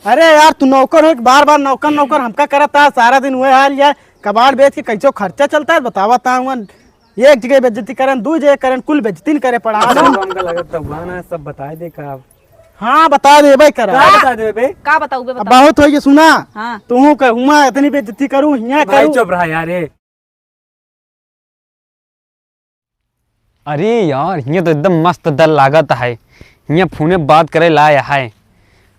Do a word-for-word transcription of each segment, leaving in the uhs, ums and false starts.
अरे यार, तू नौकर हो, बार बार नौकर नौकर हमका करत है, सारा दिन वही हाल यार। कबाड़ बेच के कैसो खर्चा चलता है, बतावा ता हुआ। एक जगह बेइज्जती करन, दू जगह करन, कुल बेइज्जती न करे पड़ा। अरे, हमका लगत तब ना सब बताई दे का। हाँ, बता देबे करा। का बता देबे? का बताऊ बे, अब बताऊ। बहुत हो गया, सुना। हाँ। तू कह, हुआ इतनी बेइज्जती करू, हियाँ भाई करू। चुप रहा यार, ए। अरे यार, हियाँ तो एकदम मस्त दल लागत है। हियाँ फोने बात करे लाय है।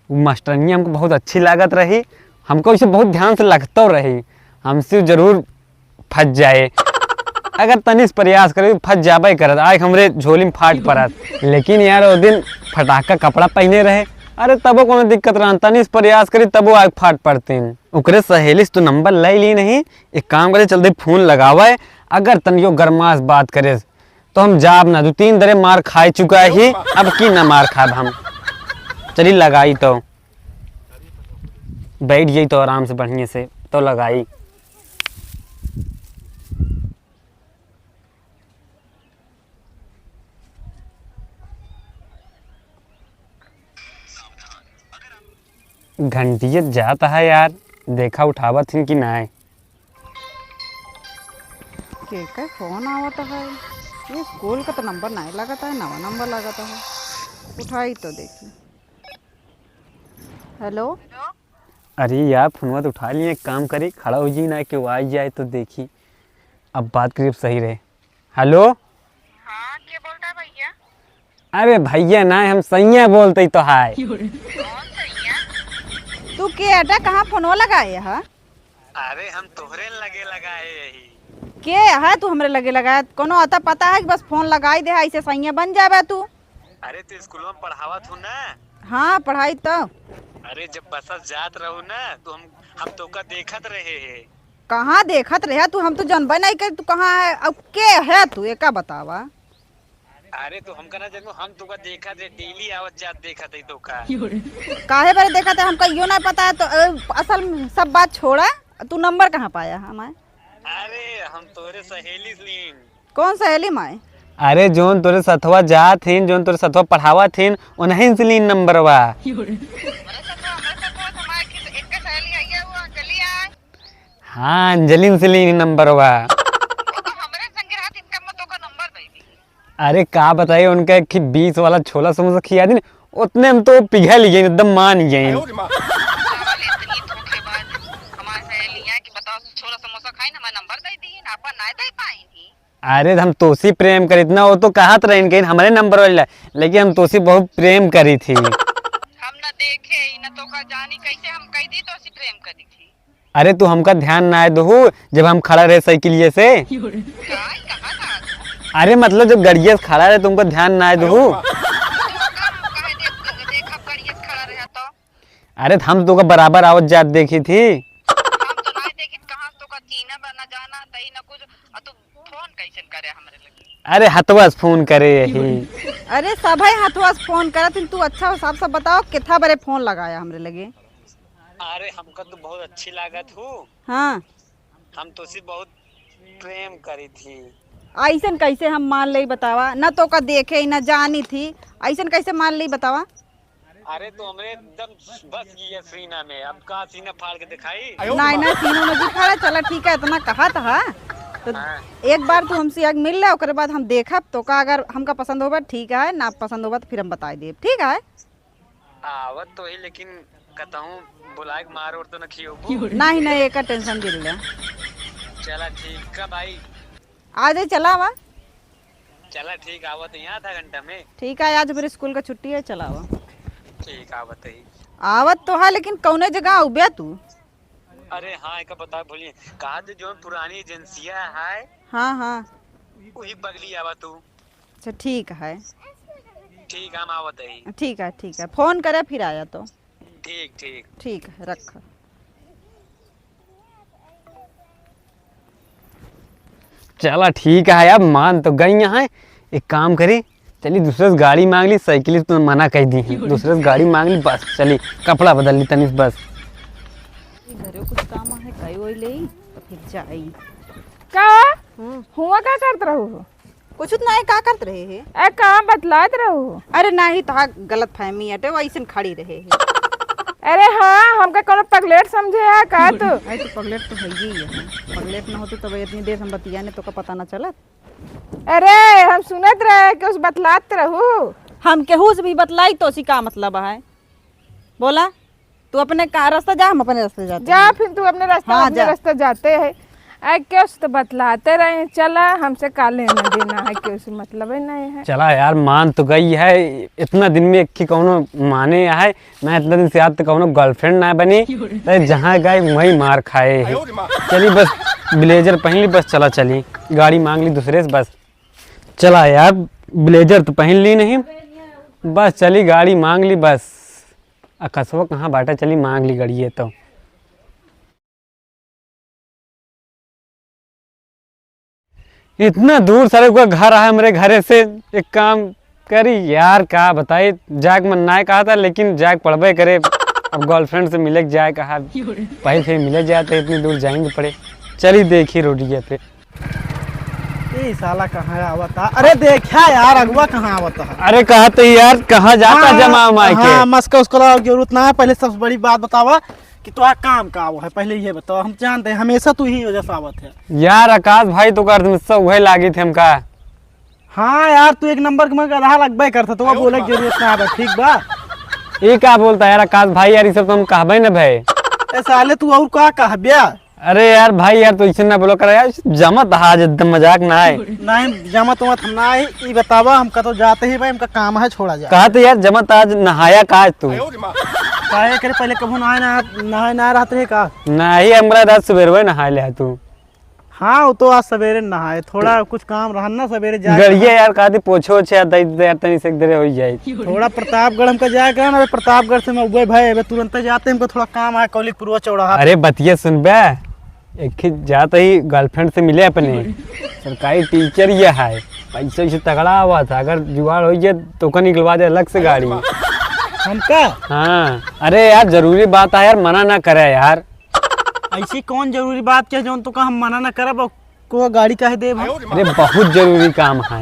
उ मास्टरनिया हमको बहुत अच्छी लागत रही। हमको उसे बहुत ध्यान से लगतो रही। हमसे जरूर फंस जाए। अगर तनिस प्रयास करे, फंस जाबे करत। आए हमरे झोली में फाट परत। लेकिन यार, वो दिन फटाका कपड़ा पहने रहे। अरे, तबो कोनो दिक्कत रहन। तनिस प्रयास करी, तबो आग फाट पड़तीन। ओकरे सहेली से तो नंबर ले ली नहीं। एक काम करे, चल दे फोन लगावे। अगर तनियो गरमास बात करे, तो हम जाब ना, दू तीन दरे मार खाए चुका ही, अब की ना मार खाब हम। चली लगाई तो। बैठ जाई तो आराम से बढ़िया से, तो लगाई। घंटियत जात है यार, देखा उठावत हिन कि नाय। केकर फोन आवत है? ये स्कूल का तो नंबर नाय लागत है, नवा नंबर लागत है। उठाई तो देखी। हेलो। अरे यार, फोनवा तो उठा लिए, एक काम करी, खड़ा हो जी ना, कि वो आ जाए तो देखी, अब बात करीब सही रहे। हेलो। हाँ, के बोलता है भैया? अरे भैया ना, हम सैया बोलते तो हाय। कौन सैया? तू के अड्डा कहाँ फोनवा लगाए है? अरे हम तोहरे लगे लगाए यही। के है तू हमरे लगे लगाए? कोनो अता पता है कि बस फोन लगाई दे है, ऐसे सैया बन जाबे तू? अरे तू स्कूल में पढ़ावत हूँ ना? हाँ, पढ़ाई तो। अरे जब बस जात रहू ना तो हम हम तोका देखत रहे है। कहाँ देखत रहे तू? हम तो जानबे नहीं कर तू कहाँ है। अब के है तू, एका बतावा। अरे तो हमका ना जानू, हम तोका देखत है, डेली आवत जात देखत है तोका। काहे बारे देखत है, हमका यो ना पता है तो। अ, असल में सब बात छोड़ा, तू नंबर कहाँ पाया हमार? अरे हम तोरे सहेली से लीन। कौन सहेली माय? अरे जोन तोरे सथवा जात हिन, जोन तोरे सथवा पढ़ावत हिन, उन्हीं से लीन नंबरवा। हाँ, अंजलिन से लीन नंबरवा। अरे का बताई, उनका एक खी बीस वाला छोला समोसा खिया दिन, उतने हम तो पिघल गए, एकदम मान गए। अरे हम तोसी प्रेम करीत ना, वो तो कहत रहिन कि हमरे नंबर वाला, लेकिन हम तोसी बहुत प्रेम करीत ही। हम ना देखे ही ना तोका जानी, कैसे हम कह दी तोसी प्रेम करीत ही। अरे तू हमका ध्यान ना आए दहू, जब हम खड़ा रहे साइकिलिए से। अरे मतलब जब गड़िया से खड़ा रहे तो हमका ध्यान ना आए दहू। अरे हम तोका बराबर आवत जात देखी थी। अरे हथवा से फोन करे यही। अरे सभे हथवा से फोन करत हिन, तू अच्छा साफ साफ बताओ केथा बरे फोन लगाया हमरे लगे? अरे हमका तू बहुत अच्छी लागत हूँ। हाँ। हम तोसी बहुत प्रेम करी थी। ऐसन कैसे हम मान लेई बतावा? ना तोका देखे ही ना जानी थी, ऐसन कैसे मान लेई बतावा? अरे तो हमरे एकदम बस गई है सीना में, अब का सीना फाड़ के दिखाई? नहीं ना, सीना में जी फाड़ा। चला ठीक है, इतना कहा था। तो हाँ। एक बार तू हमसे आग मिल ले, ओकरे बाद हम देखब तोका, अगर हमका पसंद होबा ठीक है, ना पसंद होबा तो फिर हम बताई देब, ठीक है? आवत तो ही, लेकिन कतहूँ बुलाए के मार और तो न खियोबू? नहीं नहीं, एका टेंशन दिल ले। चला ठीक, कब आई? आ जाए, चला आवा। चला ठीक, आवत ही आधा घंटा में। ठीक है, आज मेरे स्कूल का छुट्टी है, चला आवा। ठीक, आवत ही। आवत तो है, लेकिन कौने जगह आउबे तू? अरे हाँ, एक बता भूलिए, कहा थे जो पुरानी एजेंसिया है, हाँ हाँ। वही बगली आवा तू। अच्छा ठीक है। ठीक, हम आवत ही। ठीक है, ठीक है, फोन करे फिर आया तो। ठीक, ठीक। ठीक है, रख। चला ठीक है, अब मान तो गई है। एक काम करी, चली दूसरे से गाड़ी मांग ली, साइकिल तो मना कह दी है, दूसरे से गाड़ी मांग ली, बस चली कपड़ा बदल ली तनिस बस। घरे कुछ काम है, कई वही ले तो फिर जाई। का? हम्म। हुआ का करत रहू हो? कुछ तो नहीं, का करत रहे है? ए, का बतलात रहू हो? अरे नहीं, तो गलत फहमी हटे, वैसन खड़ी रहे है। अरे हाँ, हमका कौनो पगलेट समझे है का तू? अरे तो पगलेट तो है ही है। पगलेट ना होती तब इतनी देर हम बतिया ने तो का पता ना चलत। अरे हम सुनत रहे कि उस बतलात रहू। हम केहू से भी बतलाई तो उसी का मतलब है? बोला, तू अपने का रास्ता जा, हम अपने रास्ते जाते जा, हैं। फिर तू अपने रास्ता, हाँ, अपने जा। रास्ता जाते हैं। अरे केहू से तो बतलाते रहे, चला, हमसे का लेना देना है, केहू से मतलब ही नहीं है। चला यार, मान तो गई है, इतना दिन में एक ही कौनो माने है, ना इतना दिन से आज तक कौनो गर्लफ्रेंड ना बनी। अरे जहाँ गए वहीं मार खाए है। चली बस, ब्लेजर पहन ली बस, चला चली, गाड़ी मांग ली दूसरे से बस। चला यार, ब्लेजर तो पहन ली नहीं, बस चली गाड़ी मांग ली बस। अकसवा कहाँ बाटा, चली मांग ली गड़िए तो। इतना दूर सारे को घर है हमरे घरे से। एक काम करी यार, का बताई, जाए के मन ना कहा था, लेकिन जाए के पड़बे करे। अब गर्लफ्रेंड से मिले के जाए कहा, पहले फिर मिले जाए तो इतनी दूर जाएंगे पड़े। चली देखी रोडिया पे। ए साला कहाँ आवता? अरे देखा यार, अगुआ कहाँ आवता है? अरे कहा तो यार, कहाँ जाता हाँ, जमा उमा के? हाँ, मस्का उसका लाओ, जरूरत ना है। पहले सबसे बड़ी बात बतावा कि तो काम का वो है, पहले ये बताओ, हम जानते हैं हमेशा तू ही वजह से आवत है। यार आकाश भाई, तो कर तुम सब वही लागी थे हमका। हाँ यार, तू एक नंबर के मगर गधा लगबे करता, तो वो बोले के जरूरत ना है, ठीक बा? ये का बोलता है यार आकाश भाई, यार ये सब तो हम कहबे न भाई। ए साले, तू और का कहब्या? अरे यार भाई, यार तो ऐसे ना बोलो करा यार, जमत आज एकदम मजाक ना है। नहीं, जमत उमत हम ना है। ई बतावा, हमका तो जाते ही भाई, हमका काम है, छोड़ा जा। कहा तो यार, जमत आज नहाया का आज तू? काहे करे, पहले कभू नहाए ना, नहाए ना रहत रहे का? नहीं, हमरा रात सुबेरवे नहाए ले तू। हाँ, वो तो आज सवेरे नहाए, थोड़ा कुछ काम रहन ना, सवेरे जाए गड़िया यार, कहती पोछो ओछे आ दई दे यार, तनी से एक देरे हो जाए। थोड़ा प्रतापगढ़ हमका जाए के रहन, अबे प्रतापगढ़ से मैं उबे भाई, अबे तुरंत जाते, हमको थोड़ा काम आए कौलिकपुरवा चौराहा। अरे बतिया सुनबे, एक ही जात ही गर्लफ्रेंड से मिले अपने, सरकारी टीचर ये है, पैसा वैसे तगड़ा हुआ था, अगर जुगाड़ हो जाए तो का निकलवा दे अलग से गाड़ी। हमका? हाँ, अरे यार जरूरी बात है यार, मना ना करे यार। ऐसी कौन जरूरी बात के जौन तो का हम मना ना करब, को गाड़ी काहे देब हम? अरे बहुत जरूरी काम है।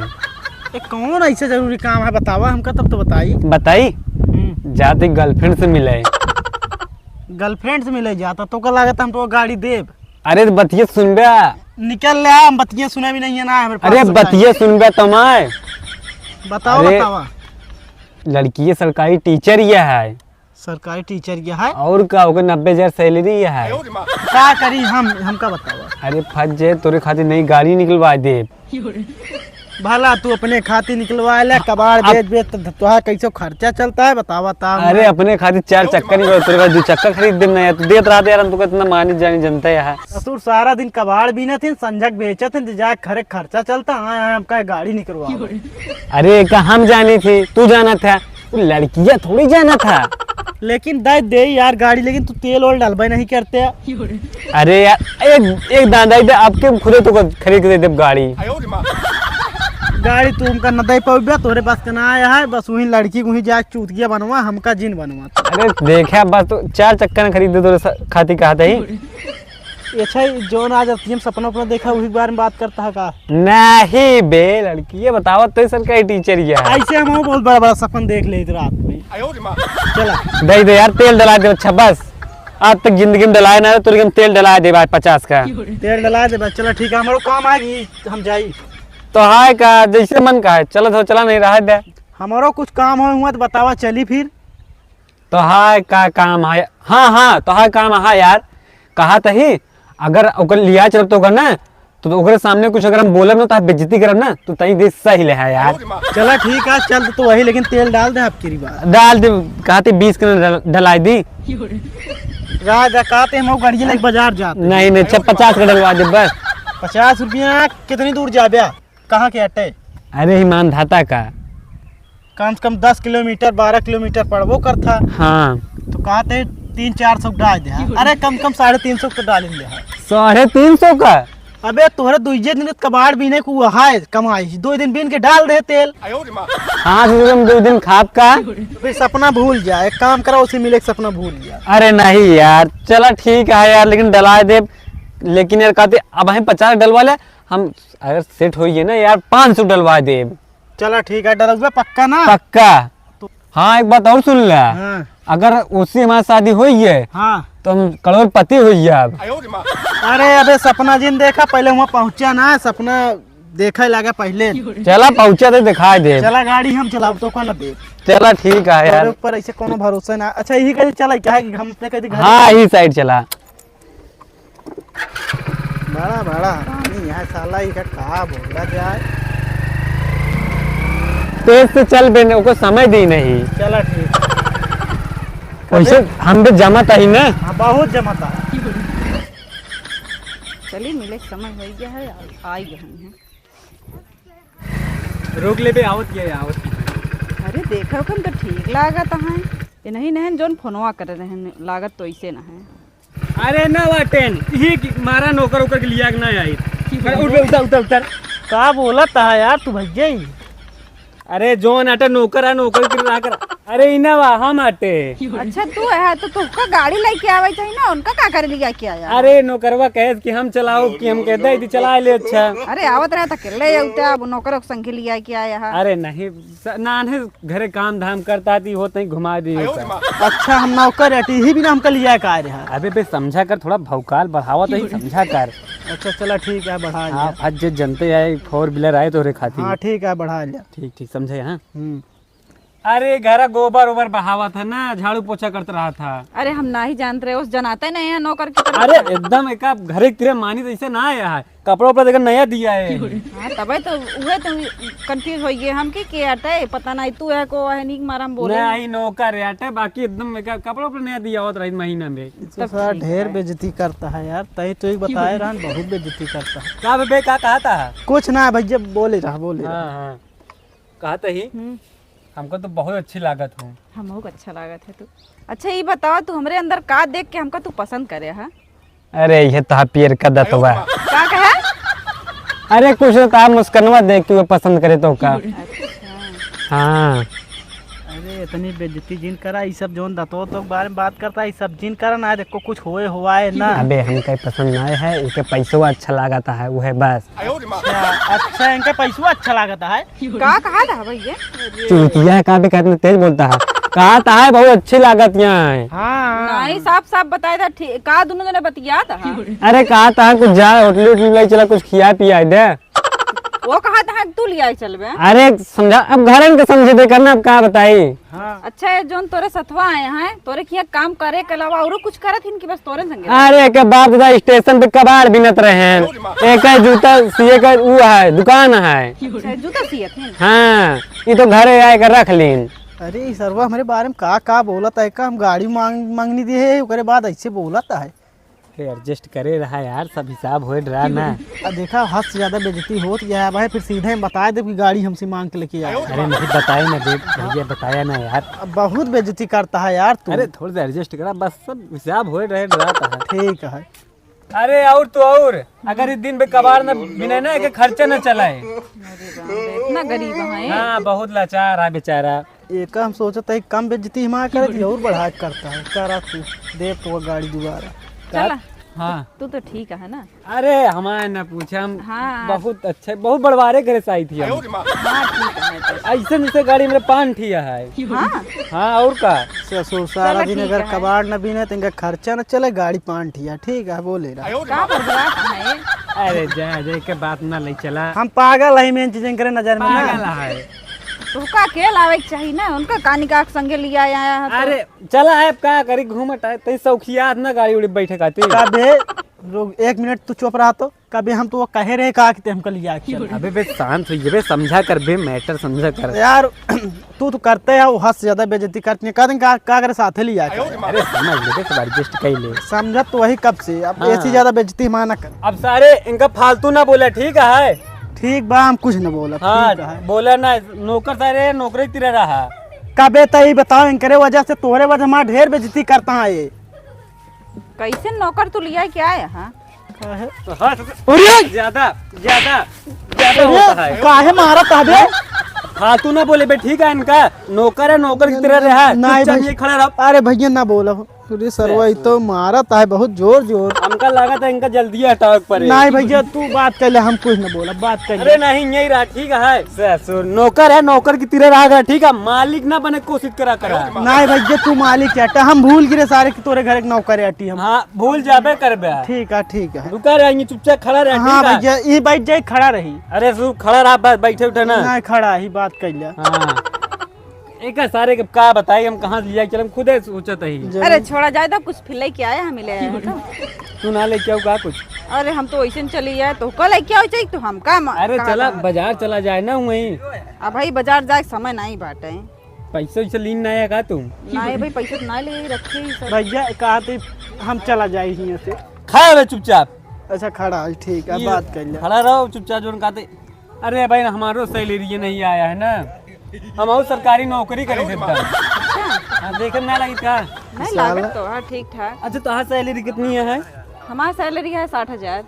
ए, कौन ऐसे जरूरी काम है बतावा हमका, तब तो बताई। बताई? हम्म। जाते गर्लफ्रेंड से मिले। गर्लफ्रेंड से मिले जाता तो का लागत हम तो गाड़ी देब? अरे तो बतिये सुनबे। निकल ले, हम बतिये सुने भी नहीं है ना, हमारे पास अरे सब time। बतिये सुनबे तो मैं। बताओ, अरे, बतावा। लड़की ये सरकारी टीचर ये है। सरकारी टीचर ये है। और का, ओकर नब्बे हजार सैलरी ये है। का करी हम, हमका बतावा। अरे फंस जे, तोरे खातिर नई गाड़ी निकलवा दे। भला तू अपने खातिर निकलवा ले, कबाड़ अब बेच बेच त तोहार कैसो खर्चा चलता है, बतावा ता। अरे अपने खातिर चार चक्कर निकल, तोरे खातिर दो चक्कर खरीद देम ना यार, तू देत रहते यार, हम तो इतना मानी जानी जनता है। ससुर सारा दिन कबाड़ बीनत हैं, संझक बेचत हैं, जा खरे खर्चा चलता, आए आए हमका गाड़ी निकलवा। अरे का हम जानी थी, तू जाना था, वो लड़कियां थोड़ी जाना था। लेकिन दे दे यार गाड़ी, लेकिन तू तेल ओल डलबे नहीं करते। अरे यार, एक, एक दादा इधर आपके खुदे तो खरीद के दे दे गाड़ी। गाड़ी तू हमका न दे पाउबे, तोरे पास के ना आया है, बस वही लड़की को ही जा चूतिया बनवा, हमका जिन बनवा। अरे देखा, बस तो चार चक्का न खरीद दे तोरे सा-, खाती कहते ही। अच्छा, जौन आज तुम सपना उपना देखा, वही के बारे में बात करता है का? नहीं बे लड़की, ये बतावा तो सरकारी टीचर ये है। ऐसे हम बहुत बड़ा बड़ा सपन देख ले रात में। चला। दे दे यार, तेल डला दे। अच्छा बस, आज तक जिंदगी में डलाए ना, तो लेकिन तेल डला दे भाई पचास का। तेल डला दे बस, चला ठीक है, हमारो काम आ गई, हम जाई। तो हाय का, जैसे मन का है, चलत हो चला, नहीं रहा दे। हमारो कुछ काम हो हुआ तो बतावा, चली फिर। तो हाय का काम है? हाँ, हाँ, तो हाय काम है यार। कहा तही, अगर ओकर लिया चलब तो ओकर ना, तो, तो ओकरे सामने कुछ अगर हम बोलब ना, तो आप बेइज्जती करब ना, तो तई दे सही ले है यार। चला ठीक है, चल तो वही, लेकिन तेल डाल दे आपकी रिवाज। डाल दे, कहते बीस के डल-, डलाई दी। राजा कहते हम गाड़ी लेके बाजार जाते। नहीं, नहीं, अच्छा, पचास का डलवा दे बस। पचास रुपया? कितनी दूर जाबे? कहाँ के हटे? अरे, ईमान धाता का। कम से कम दस किलोमीटर, बारह किलोमीटर पड़बो करता। हाँ। तो कहते तीन चार सौ डाल दे। अरे, कम से कम साढ़े तीन सौ तो डाल ही दे। साढ़े तीन सौ का? अबे, तोहरे दुइये दिन के कबाड़ बीने को है कमाई, दो दिन बीन के डाल दे तेल। हाँ, तो तुम दो दिन खाब का? तो फिर सपना भूल जा, एक काम करा, उसे मिले के सपना भूल जा। अरे नहीं यार, चला ठीक है यार, लेकिन डला दे। लेकिन यार, कहते अब हम पचास डलवा ले, हम अगर सेट होइए ना यार, पाँच सौ डलवा देब। चला ठीक है, डलउबे पक्का ना? पक्का। तो हाँ, एक बात और सुन ले। हाँ। अगर उससे हमारी शादी होई है, हाँ। तो हम करोड़पति होई जाब। अरे अबे सपना जिन देखा, पहले वहाँ पहुँचा ना, सपना देखे लागा पहले। चला पहुँचा तो दिखाई दे। चला गाड़ी हम चलाब तो कौन दे। चला ठीक है यार। तोरे ऊपर ऐसे कोनो भरोसा ना। अच्छा यही कहीं चला क्या है कि हम अपने कहीं घर हाँ, यही साइड चला। बड़ा बड़ा हरामी है साला, इका का बोला जाए। तेज से चल बे, ओको समय दी नहीं। चला ठीक। वैसे हम भी जमत ही ना। हाँ, बहुत जमत है। चली मिले के समय हो गया है, आ, आ गए हैं। रोक ले बे, आवत के है, आवत के है। अरे देखो कन तो ठीक लागत है। ये नहीं नहीं जोन फोनवा करे रहन, लागत तो ऐसे ना है। अरे ना वाटेन, यही कि मारा नौकर ओकर के लिया के ना आई। अरे उठ बे, उतर, उतर, उतर। का बोलत है यार तू भैया ही? अरे जोन आटे नौकर है, नौकर के रहा कर। अरे इना वा हम आटे। अच्छा तू है तो तुमका गाड़ी लेके आवे चाहिए ना, उनका का करे लिया के आया? अरे नौकरवा कहे कि हम चलाओ कि हम कहते हैं कि चला ले अच्छा। अरे आवत रहा था अकेले उठा, अब नौकर के संगे लिया के आया है। अरे नहीं, स-, नान्हे घरे काम धाम करता थी, होत नहीं घुमा दी होता। अच्छा हम नौकर अटी ही बिना हमका लिया के आ रहा। अबे बे समझा कर, थोड़ा भौकाल बढ़ावा तो ही समझा कर। अच्छा चला ठीक है बढ़ा हाँ, लिया। आज जे जनते आए four wheeler आए तोहरे खातिर। हाँ ठीक है बढ़ा लिया। ठीक ठीक समझे हाँ। हम्म। अरे घरा गोबर ओबर बहावा था ना, झाड़ू पोछा करत रहा था। अरे हम ना ही जानत रहे, उस जनाते नहीं है नौकर की तरफ। अरे एकदम एक आप घरे की तरह मानी तो ऐसे ना आया है, कपड़ा उपड़ा देखकर नया दिया है। हाँ तबे तो उहे तो कंफ्यूज हो गए हम कि के अटे, पता नहीं तू है को है नीक मारा हम बोले। नहीं नौकर है अटे, बाकी एकदम एक कपड़ा उपड़ा नया दिया होत रही महीना में। तो तब साला ठीक ढेर है। बेइज्जती करता है यार, तही तो एक बताए रहन बहुत बेइज्जती करता है। का बे का कहा था? कुछ ना भैया बोले रहा, बोले रहा। हाँ हाँ। कहा तो ही। हम्म। हमको तो बहुत अच्छी लागत हो। हमहू के अच्छा लागत है तू। अच्छा, ई बतावा, तू हमरे अंदर का देख के हमका तू पसंद करे है? अरे, ये तहा पियर का दतवा। का कहे? अरे, कुछ ना, तहा मुस्कनवा देख के वो पसंद करे तो का। अच्छा। हाँ। अरे, इतनी बेइज्जती जिन करा, ई सब जौन दतवा तो बारे में बात करता है, ई सब जिन करा ना, देखो कुछ होए हुआ है ना। अबे, हमका पसंद ना है, इनके पैसवा अच्छा लागत है, वो है बस। अच्छा, अच्छा, इनका पैसवा अच्छा लागत है। का कहा था भैया? चूतिया है, कहाँ पे कहते तेज बोलता है। कहा था है, बहुत अच्छी लागत यहाँ है। हाँ। नहीं, साफ साफ बताए था, ठीक, का दोनों जने बतिया था? अरे कहा था कुछ जा होटल उटल ले चला, कुछ खिया पिया दे। वो कहा था तू लिया चलबे। अरे समझा, अब घरन के समझे दे करना, अब का बताई। हाँ। अच्छा, ये जोन तोरे सथवा आए हैं, तोरे किया काम करे के अलावा औरो कुछ करत हिन कि बस तोरे संगे? अरे, एके बाप दादा स्टेशन पे कबाड़ बीनत रहे हैं। एके जूता सिए का ऊ है, दुकान है। अच्छा, जूता सियत हिन? हाँ, ई तो घरे आए के रख लीन। अरे, ई सरवा हमरे बारे में का, का बोलत है, का हम गाड़ी मांग, मांगनी दिए है, ओकरे बाद ऐसे बोलत है। अरे, adjust करे रहा यार, सब हिसाब होए रहा ना। आ देखा, हद से ज्यादा बेइज्जती होत गया है भाई, फिर सीधे हम बताए देब कि गाड़ी हमसे मांग के लेके आए। अरे नहीं बताए ना बे, भैया बताया ना यार। अब बहुत बेइज्जती करता है यार तू। अरे थोड़ा सा adjust करा, बस सब हिसाब होए रहे रहा था। ठीक है। अरे और तो और, अगर इस दिन बे कबाड़ न बिने ना, एके खर्चा न चलाए। अरे बाप रे, इतना गरीब है। हाँ, बहुत लाचार है बेचारा। एका हम सोचत है कम बेइज्जती हमारा करे थी और बढ़ा के करता है। करा तू, दे तो गाड़ी दोबारा। चला। हाँ। तू तो ठीक है ना? अरे हमारे ना पूछे, हम हाँ। बहुत अच्छे, बहुत बड़वारे घरे से आई थी हम। हाँ, ठीक है तो। ऐसे जैसे गाड़ी मेरे पान ठिया है। हाँ। हाँ, और का? ससुर सारा चला दिन ठीक अगर है। कबाड़ न बीने तो इनका खर्चा न चले, गाड़ी पान ठिया, ठीक है, बोले रहा। का बड़बड़ात है? अरे जा, जा, के बात ना ले चला। हम पागल है, मेन चीज इनकरे नजर में ना। पागल है। तो का के लावे के चाहिए ना, उनका का निकाह के संगे लिया आया है तो। अरे चला है, अब का करी, घूमत है, तई शौकिया ना गाड़ी उड़ी बैठे खातिर। कबे, रुक, एक मिनट तू चुप रहा तो। कबे हम तो वो कहे रहे का कि ते हमका लिया के चल। अबे बे शांत हो, ये बे समझा कर बे, matter समझा कर। यार, तू तो करते है, वो हद से ज्यादा बेइज्जती करती है। कह दें का, का करे साथे लिया के? अरे समझ ले बे, सब adjust कर ले। समझत तो वही कब से, अब हाँ। ऐसी ज्यादा बेइज्जती हमारा ना कर। अब सारे इनका फालतू ना बोला, ठीक है? ठीक बा, हम कुछ न बोलब, हाँ, ठीक है। बोला ना, नौकर सारे नौकरी तिरा रहा। कबे तई बताओ, इनकरे वजह से, तोहरे वजह हमारा ढेर बेइज्जती करता है ये। कैसे नौकर तू लिया क्या है, हाँ? काहे? हाँ, अरे! ज्यादा, ज्यादा, ज्यादा अरे, होता है। काहे मारा था बे? फालतू ना बोले बे, ठीक है इनका? नौकर है, नौकर की तरह रहा। नहीं चुपचाप भाई। ये खड़ा रहो। अरे भैया ना बोलो। अरे सरवा, ई तो मारत है बहुत जोर जोर। हमका लागत है इनका जल्दी हटावे के पड़े। नहीं भैया, तू बात कर ले, हम कुछ न बोला, बात कर ले। अरे नहीं, यही रहा, ठीक है। ससुर, नौकर है, नौकर की तरह रहा करा, ठीक है, मालिक ना बने के कोशिश करा करा। नहीं भैया, तू मालिक है, हम भूल गिरे सारे कि तोरे घर एक नौकर है, हम। हाँ, भूल जाबे करबे। ठीक है, ठीक है। रुका रहे, चुपचाप खड़ा रहे, हाँ ठीक है? भैया, ई बैठ जाए, खड़ा रही। अरे ससुर, खड़ा रहा, बस बैठे उठे ना। नहीं, खड़ा ही, बात कर ले। हाँ। एका सारे के का बताई, हम कहाँ से लिया, चल हम खुदे सोचत ही। जरूर। अरे छोड़ा जाए तो कुछ फिर लेके आए, हम ही ले आए हैं तो। तू ना लेके आऊ का कुछ? अरे हम तो वैसे न चली आए, तो का लेके आओ चाहिए तो हम का म-, अरे कहाँ चला, कहाँ? बाजार चला जाए ना वहीं। अब भाई बाजार जाए के समय नहीं बाटे। पैसा वैसा लीन ना है का तू? नहीं भाई, पैसा तो ना ले रखे ही सब। भैया कहा थे हम चला जाए यहाँ से। खड़ा रहे चुपचाप। अच्छा खड़ा है, ठीक है, ये बात कर ले। खड़ा रहो चुपचाप, जोन कहते। अरे भाई, हमारो सैलरी ये नहीं आया है ना, हम और सरकारी नौकरी करे थे तब। हाँ, देखे में ना लगी का? नहीं, लागत तो है ठीक ठाक। अच्छा, तो हाँ, सैलरी कितनी है? हमारा सैलरी है साठ हजार।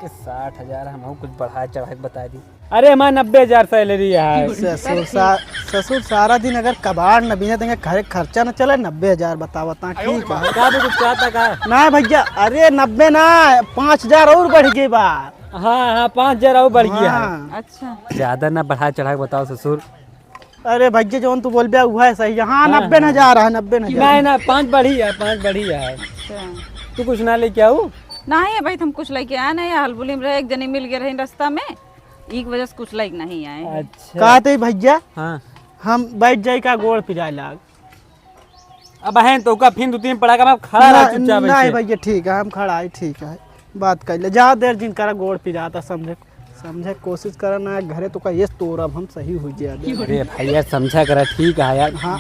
के साठ हजार, हम और कुछ बढ़ा चढ़ा के बता दी। अरे, हमारा नब्बे हजार सैलरी है। ससुर सा-, ससुर सारा दिन अगर कबाड़ न बीने, तो घर खर्चा न चले, नब्बे हजार बतावता, ठीक है। का भी कुछ कहता का? ना भैया, अरे नब्बे ना, पाँच हजार और बढ़ गई बा। हाँ, हाँ, पाँच हजार और बढ़ गया है। हाँ। अच्छा। ज्यादा ना बढ़ा चढ़ा के बताओ ससुर। अरे भैया, जौन तू बोलबे, उहे सही है। हाँ, हाँ, नब्बे न हाँ। जा रहा है, नब्बे न कि जा रहा नहीं, है। ना, पाँच बढ़ी है, पाँच बढ़ी है। अच्छा। तू कुछ ना लेके आऊ? नहीं है भाई, हम कुछ लेके आए नहीं, हलबुली में रहे, एक जनी मिल गए रहे रास्ता में, एक वजह से कुछ लेके नहीं आए हैं। अच्छा। कहा थे भैया? हाँ। हम बैठ जाए का गोड़ पिराए लाग। अब है तो का फिर दो तीन पड़ाका में खड़ा रहा ना, चुपचाप नहीं ऐसे। भैया, ठीक है, हम खड़ा है, ठीक है, बात कर ले। ज्यादा देर जिन करा गोड़ पिराता, समझे, समझे कोशिश करा ना, घरे तो का ये तोर अब हम सही हो गया दे। अरे भाई यार, समझा करा, ठीक है यार। हाँ।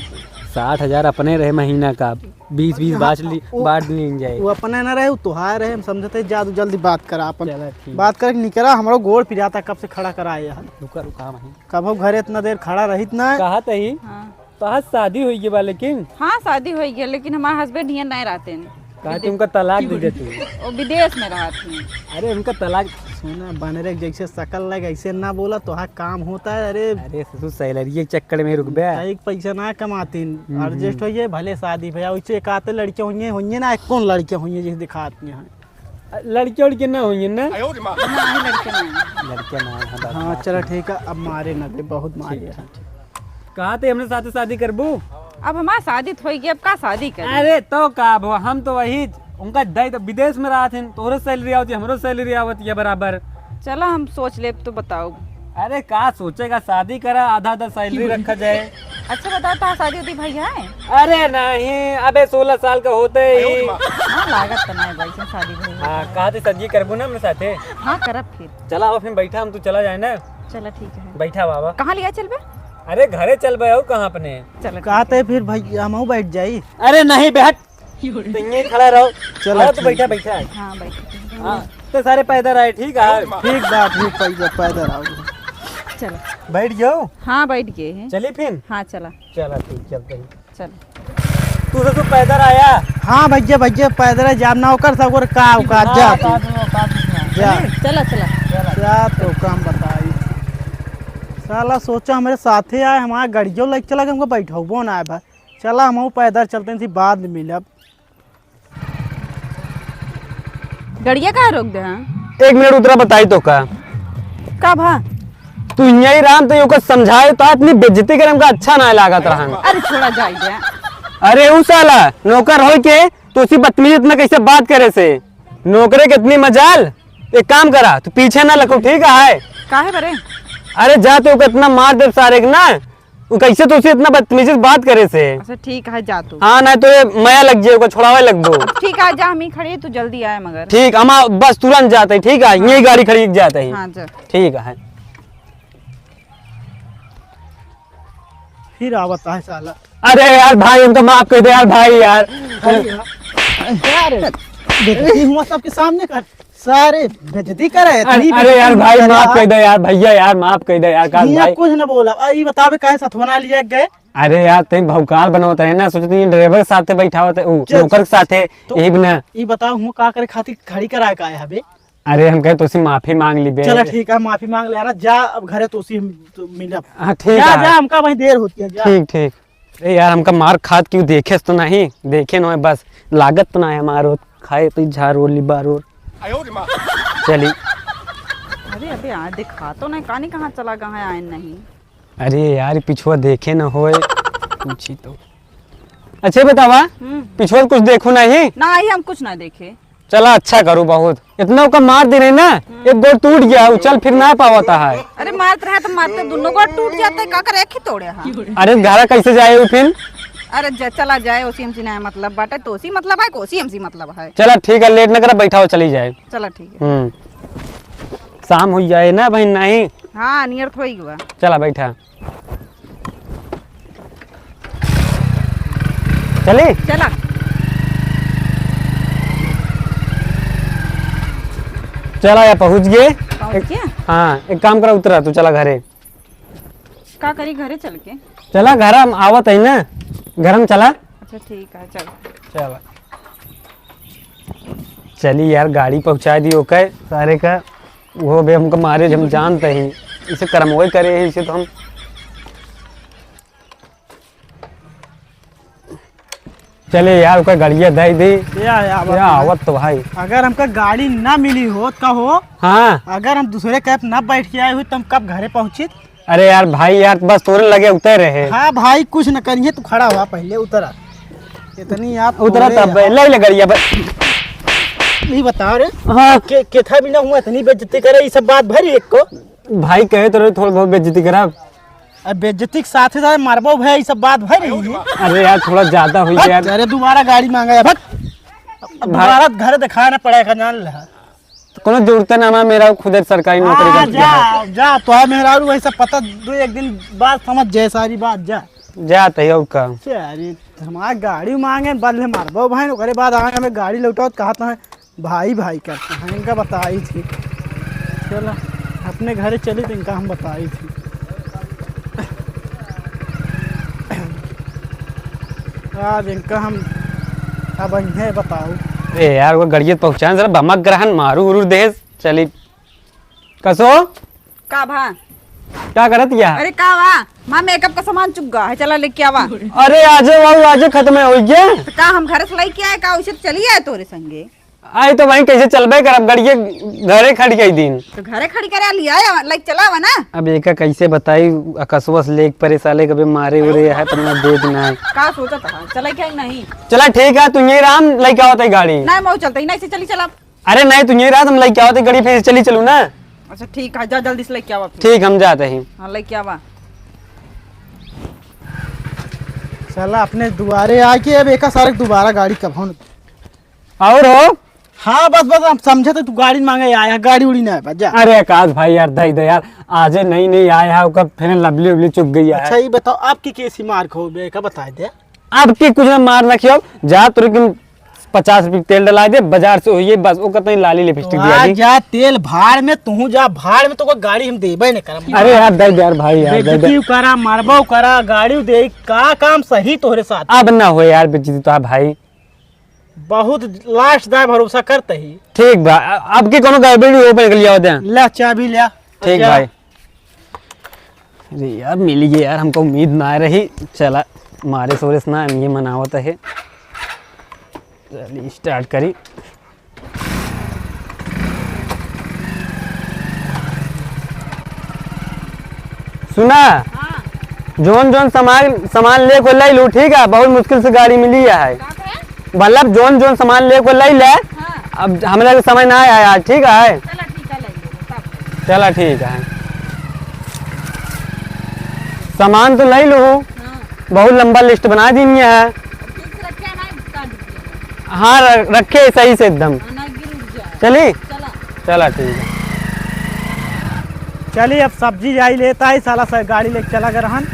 साठ हजार अपने रहे महीना का, बीस बीस हाँ, बांट ली, वो, बांट ली जाए। वो अपने ना रहे, वो तोहार रहे, हम समझते जा, तू जल्दी बात करा अपन। चला, ठीक। बात करके निकला, हमारो गोड़ पिराता, कब से खड़ा करा है यार। रुका, रुका, वहीं। कब हो घरे इतना देर खड़ा रहित ना। कहा तही? हाँ। तो आज शादी होई गई बा, लेकिन हाँ, शादी होई गई, लेकिन हमार हस्बैंड हियां नहीं रहते हैं। कहा कि उनका तलाक दे दे तू। वो विदेश में रहत हैं। अरे, उनका तलाक। सुना, बनरे के जैसे शकल लगे, ऐसे ना बोला, तो हाँ काम होता है। अरे, अरे, ससुर, सैलरी के चक्कर में रुकबे। कई पैसा ना कमातीन, हम्म, adjust हम्म। होइए, भले शादी भैया, वैसे एक आते लड़के होइए, होइए ना, कौन लड़के होइए, जैसे दिखात नहीं है। लड़के उड़के ना होइए ना? नहीं, लड़के नहीं। लड़के ना है, हाँ, बात चला नहीं। ठीक है, अब मारे ना दे, बहुत मारे ठीक, हैं। ठीक, ठीक। कहा थे हमरे साथे शादी करबू? अब हमार शादी तो होई गई, अब का शादी करी? अरे तो का अब, हम तो वही, उनका दाई तो विदेश में रहत हैं, तोहरो सैलरी आवत है, हमरो सैलरी आवत है बराबर। चलो हम सोच लेब तो बताओ। अरे का सोचेगा, शादी करा, आधा आधा सैलरी रखा जाए। अच्छा बताओ, तो शादी होती भैया है? अरे नहीं, अबे सोलह साल का होते ही। हाँ, लागत तो नहीं भाई, इसमें शादी भई है। हाँ, कहा थे सज्जी करबू ना हमरे साथे? हाँ, करब फिर। चला अब फिर बैठा, हम तू चला जाए ना। चला ठीक है। बैठा बाबा। कहाँ लिया चलबे? अरे घरे चलबे, और कहाँ अपने? चला कहा ठीक है। थे फिर भाई, हमहू बैठ जाई। अरे नहीं, बैठ। तो यहीं खड़ा रहो। चला हाँ, तो ठीक बैठा, है। बैठा है। हाँ, बैठ। हाँ, तो सारे पैदल आए, ठीक है? ठीक बा, ठीक, पैदल, पैदल आओ। चलो। बैठ जाओ। हाँ, बैठ गए हैं। चली फिर? हाँ, चला। चला, ठीक, चलते हैं। चल। तू तो, तू पैदल आया? हाँ भैया, भैया पैदल है, जाम ना ओकर सब ओकर का औकात, जा हाँ, तू। बात में औकात नहीं है। जा। चली? चला, चला। जा तो काम बताई। साला सोचा हमरे साथे आए, हमारा गड़ियो लेके चला के हमको बैठौबो ना आए भाई। चला हमहू पैदल चलते हैं, इसी बाद में मिलब। गड़िया काहे रोक दे हैं? एक मिनट उतरा बताई तो का। का भा? तू यहीं राम तो ओकर समझाए तो इतनी बेइज्जती करे हमका अच्छा ना लागत रहन। अरे छोड़ा जाए दे। अरे उ साला नौकर होई के तो उसी बदतमीजी इतना कैसे बात करे से? नौकरे के इतनी मजाल, एक काम करा, तू पीछे ना लखो, ठीक है? काहे बरे? अरे जा तो ओकर इतना मार दे सारे के ना, उ कैसे तो उसे इतना बदतमीजी से बात करे से? अच्छा ठीक है, जा तू। हाँ, नहीं तो ये मया लग जाए, ओकर छोड़ावे लगबो। ठीक है, जा, हम ही खड़ी, तू जल्दी आए मगर। ठीक, हम आ-, बस तुरंत जाते हैं, ठीक है? यही गाड़ी खड़ी जाते हैं। हाँ, जा। ठीक है। फिर आवत है साला। अरे यार भाई, हमको माफ कर दे यार भाई यार। अरे यार, बेइज्जती हुआ सबके सामने कर। सारे बेइज्जती करे, अरे, इतनी अरे यार बेइज्जती भाई, करे माफ यार। कर दे यार भैया, यार माफ कर दे यार, काश हियाँ भाई। कुछ न बोला। आ, ई बतावे काहे सथवना लिया गए? अरे यार, तई भौकाल बनावत रहे ना, सोचते हैं ड्राइवर के साथे बैठावत है, उ, चल, नौकर के साथे, तो यही बना। ई बताओ, हम का करे खातिर खड़ी कराए का है अबे? अरे, हम कहे तोसे माफी मांग ली बे। चला ठीक है, माफी मांग ले यार, जा अब घरे तोसे हम, तो मिलब। हाँ, ठीक जा, है। जा, हमका वहीं देर होती है, जा। ठीक, ठीक। अरे यार, हमका मार खात क्यों देखे तो नहीं, देखे न होए बस। लागत तो ना है हमारो, खाए तो झार ओर लिबार ओर। चली। अरे अबे, आ देखा तो नहीं, कानी कहाँ चला गया है, आए नहीं। अरे यार, पिछुआ देखे न होए। पूछी तो। अच्छा बतावा, हम्म। पिछुआ कुछ देखो नहीं? ना, आई हम कुछ ना देखे। चला, अच्छा करू बहुत। इतना ओका मार दे रहे ना, हम्म। एक गोड़ टूट गया, वो चल फिर ना पावता है। अरे मारत रहे तो मारते दोनों गोड़ टूट जाते, का करे, एक ही तोड़े हा। अरे घरा कैसे जाए वो फिर? अरे जा, चला जाए, ओसी हमसी ना मतलब बाटे, तो ओसी मतलब है, कोसी हमसी मतलब है। चला ठीक है, लेट न करा, बैठा हो, चली जाए। चला ठीक है। हम्म, शाम हो जाए ना बहन, नहीं? हाँ, नियर थोड़ी हुआ। चला बैठा। चली? चला। चला, या पहुँच गए। पहुँच एक, गया? हाँ, एक काम करा, उतरा, तू चला घरे। का करी घरे चल के? चला, घर हम आवत है ना, घर हम चला। अच्छा, ठीक है, चल। चला। चली यार, गाड़ी पहुँचा दी ओके, सारे का। वो बे हमको मारे, हम जानते ही, इसे करमोए करे है, इसे तो हम। चले यार, ओकर गड़िया दे दे। या, या, या, आवत तो भाई। अगर हमका गाड़ी ना मिली होत का हो? हाँ। अगर हम दूसरे कैब ना बैठ के आए हुए, तो हम कब घरे पहुँचित? अरे यार भाई, यार बस तोरे लगे उतर रहे। हाँ भाई, कुछ न करिए, तू खड़ा हुआ, पहले उतरा। इतनी याद उतरा तोरे तब है। ले ले गड़िया बस। नहीं बता रे। हाँ। के, केथा भी ना हुआ, इतनी बेइज्जती करे, ये सब बात भरी एक को। भाई कहे तो रहे थोड़ा बहुत बेइज्जती करा। अब बेइज्जती के साथ ही साथ मारबो भैया, ये सब बात भरी। अरे यार, थोड़ा ज्यादा हुई गया। अरे दोबारा गाड़ी मांगा है, भट। अब भाई दोबारा घर दिखाना पड़ेगा, जान ले। तो कोनो जरूरत ना, हमारा मेरा खुद एक सरकारी नौकरी हाँ, करती जा, है। जा, तो है मेहरारू वही सब पता, दो एक दिन बाद समझ जाए सारी बात, जा। जा तही और का। अरे हमारा गाड़ी मांगे, बदले मारबो भाई, ओकरे बाद आगे हमें गाड़ी लौटाओ, कहा तो है भाई भाई करते हैं, इनका बताई थी। चलो, अपने घरे चली तो इनका हम बताई थी। आज इनका हम अब इन्हें बताओ। ए यार, वो गड़ियत पहुँचान जरा बमक ग्रहण मारू उरू देश। चली। कसो? का भा? का करत या? अरे का वा? माँ मेकअप का सामान चुक गया है, चला लेके आवा। अरे आजे बाबू, आजे खत्म हो गया। तो का हम घर से लेके आए का, उसे चली आए तोरे संगे? आई तो भाई कैसे चलबे करब, गड़िए घरे खड़ी कई दिन। तो घरे खड़ी करे लिया आवा, लेके चला आवा ना। अब एका कैसे बताई, अकसवस लेके परेशान कबे मारे उरे है, पर मैं देख ना है। का सोचत है, चला क्या नहीं? चला ठीक है, तू यही राम लेके आवत है गाड़ी। ना मऊ चलते ही नहीं से चली चला। अरे नहीं, तू यही रहा, हम लेके आवत है गाड़ी, फिर चली चलू ना। अच्छा ठीक है, जा जल्दी से लेके आवा फिर। ठीक, हम जाते हैं। हाँ लेके आवा। साला अपने दुआरे आके अब एका सारे दोबारा गाड़ी कब होन। और हो? हाँ बस बस, हम समझे तो तू गाड़ी मांगे आया, गाड़ी उड़ी ना है, जा। अरे आकाश भाई यार, दे दे यार, आजे नई नई आया है, ओकर फिर लवली उबली चुक गई है। अच्छा ये बताओ, आपकी कैसी मार खो बे, का बताए दे? अब की कुछ ना मार रखियो, जा तोरे के पचास रुपये के तेल डला दे, बाजार से होइए बस, ओकर तनी लाली लिपस्टिक दिया दी। जा तेल भाड़ में, तू जा भाड़ में, तो कोई गाड़ी हम देबे नहीं करम। अरे यार, दे दे यार भाई, यार, दे दे। बेइज्जती करा, मारबो करा, गाड़ी दे, का काम सही तोहरे साथ? अब ना हो यार बेइज्जती तो भाई। बहुत लास्ट दाए भरोसा करते ही। ठीक बा, अ-, अब की कोनो गड़बड़ी हो पे निकल जाओ दे। ले चाबी ले। ठीक जा। भाई। अरे यार, मिल गया यार, हमको उम्मीद ना रही। चला, मारे सोरे से ना, हम ये मनावत है। चलिए, स्टार्ट करी। सुना, हाँ। जोन जोन सामान, सामान लेके लई लू, ठीक है? बहुत मुश्किल से गाड़ी मिली है। का है? मतलब जोन जोन सामान लेके लई ले। हाँ। अब हमरा के समय ना आया यार, ठीक है? चला ठीक है, ले लो, सब। चला ठीक है। सामान तो लई लू। हाँ। बहुत लंबा लिस्ट बना दी है। ठीक से रखे ना, काट दीजिए। हाँ, र-, रखे सही से एकदम। हाँ, ना गिर उड़ जाए। चली? चला। चला ठीक है। चली, अब सब्जी जाई लेता है, साला सा गाड़ी लेके चला गए रहन।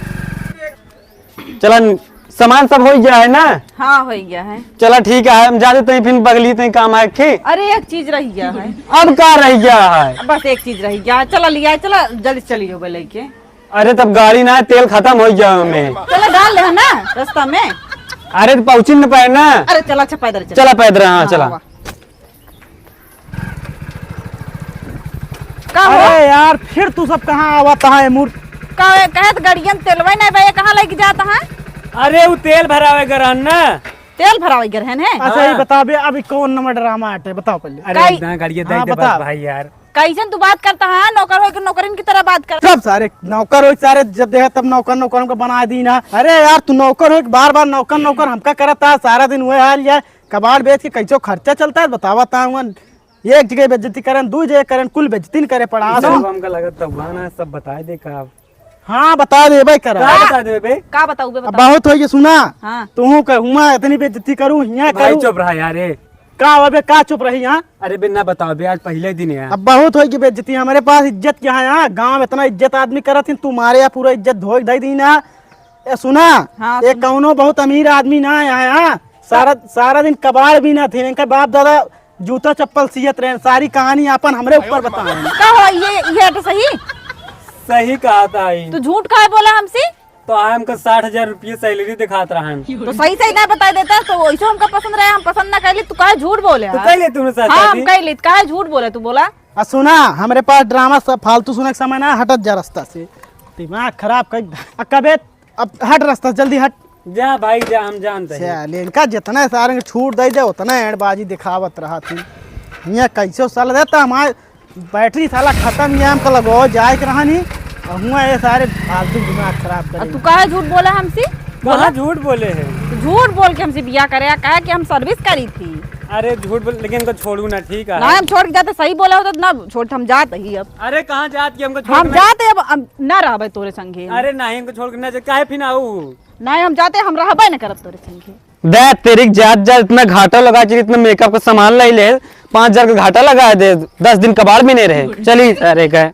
चलन, सामान सब हो गया है ना? हाँ, हो गया है। चला ठीक है, हम जा देते हैं, फिर बगली ते काम है, ठीक? अरे, एक चीज रह गया है। अब का रह गया है? बस एक चीज रह गया है, चला लिया, चला जल्दी चली जाओ लेके। अरे, तब गाड़ी ना है, तेल खत्म हो गया हमें। चला डाल दे ना रास्ता में। अरे, तो पहुँची न पाए ना। अरे, चला, अच्छा, पैदल चला। चला पैदल, हाँ, हाँ, चला। वाह। का हो? अरे यार, फिर तू सब कहाँ आवत है मूर्ख? का, कहे तो गड़ियन तेलवे नहीं बा, ये कहाँ लेके जाता है? अरे, वो तेल भरावे गरहन ना, तेल भरावे गे रहन है। अच्छा, ये हाँ। बताबे, अभी कौन नंबर ड्रामा आटे, बताओ पहले। अरे, काई- इतना गाड़िया हाँ, दे दे बस बताओ। भाई यार। कैसन तू बात करता है? नौकर होइके नौकरन की तरह बात कर। सब सारे नौकर होइके सारे जब देखा तब नौकर, नौकर हमका बना दीना। अरे यार, तू नौकर होइके बार बार नौकर, नौकर हमका करत है, सारा दिन वही हाल यार। कबाड़ बेच के कैसो खर्चा चलता है, बतावा ता हुआ। एक जगह बेइज्जती करन, दू जगह करन, कुल बेइज्जती न करे पड़ा। ई सब हमका लगत तब ना सब बताए दे का। हाँ, बता देबे करा। का बता देबे बे? का बताऊ बे, अब बताऊ। बहुत होइगे, सुना। हाँ। तू कहूँगा इतनी बेइज्जती करू, हियाँ भाई करू। चुप रहा यार, ए। का हो बे, का चुप रही यहाँ? अरे बे, ना बताओ बे, आज पहले दिन है। अब बहुत होइगे बेइज्जती, हमरे पास इज्जत क्या है यहाँ? गाँव इतना इज्जत आदमी करत ही, तू मारे या पूरा इज्जत धोई दे दी ना। ए, सुना, हाँ, ये सुन। कौनो बहुत अमीर आदमी ना है यहाँ। सारा, सारा दिन कबाड़ बीनत ही, इनके बाप दादा जूता चप्पल सियत रहे, सारी कहानी आपन हमरे ऊपर बताए। का हो, ये, ये तो सही? सही कहा था ई। तू झूठ काहे बोला हमसे? तो आए हमका साठ हजार रुपये सैलरी दिखात रहन। तो सही सही ना बताई देता तो वैसे हमका पसंद रहे, हम पसंद ना कैली, तू काहे झूठ बोले तू यार? कैले तूने साथ हाँ, शादी? हम कैली, काहे झूठ बोले तू बोला? आ सुना, हमरे पास ड्रामा सब फालतू सुने के समय ना, हटत जा रास्ता से। दिमाग खराब कर, आ कबे, अब हट रास्ता से, जल्दी हट। जा भाई जा, हम जानते हैं। चल, इनका जितना सारे के छूट दे दे, उतना एंडबाजी दिखावत रहा थी। हियाँ कैसे साला देता हमारे बैटरी साला खत्म, ये हमका लगो जाए के रहा नहीं। और हुआ ये सारे फालतू दिमाग खराब अब करे। तू काहे झूठ बोला हमसे? कहाँ बोला? झूठ बोले हैं? तो झूठ बोल के हमसे बिया करे, कहा कि हम सर्विस करी थी। अरे झूठ बोल, लेकिन इनको छोड़ू ना, ठीक है? ना, हम छोड़ के जाते, सही बोला होता तो ना छोड़, हम जाते ही अब। अरे कहाँ जात की हमको छोड़ हम के ना जाते अब, अब ना रहबे तोरे संगे। अरे नहीं, हमको छोड़ के ना जा, काहे फिर आऊ? नहीं, हम जाते, हम रहबे न करब तोरे संगे। दे तेरी जात जात इतना घाटा लगा चली, इतना मेकअप का सामान लाई ले, पाँच हजार का घाटा लगा दे, दस दिन कबाड़ भी नहीं रहे। चली अरे का।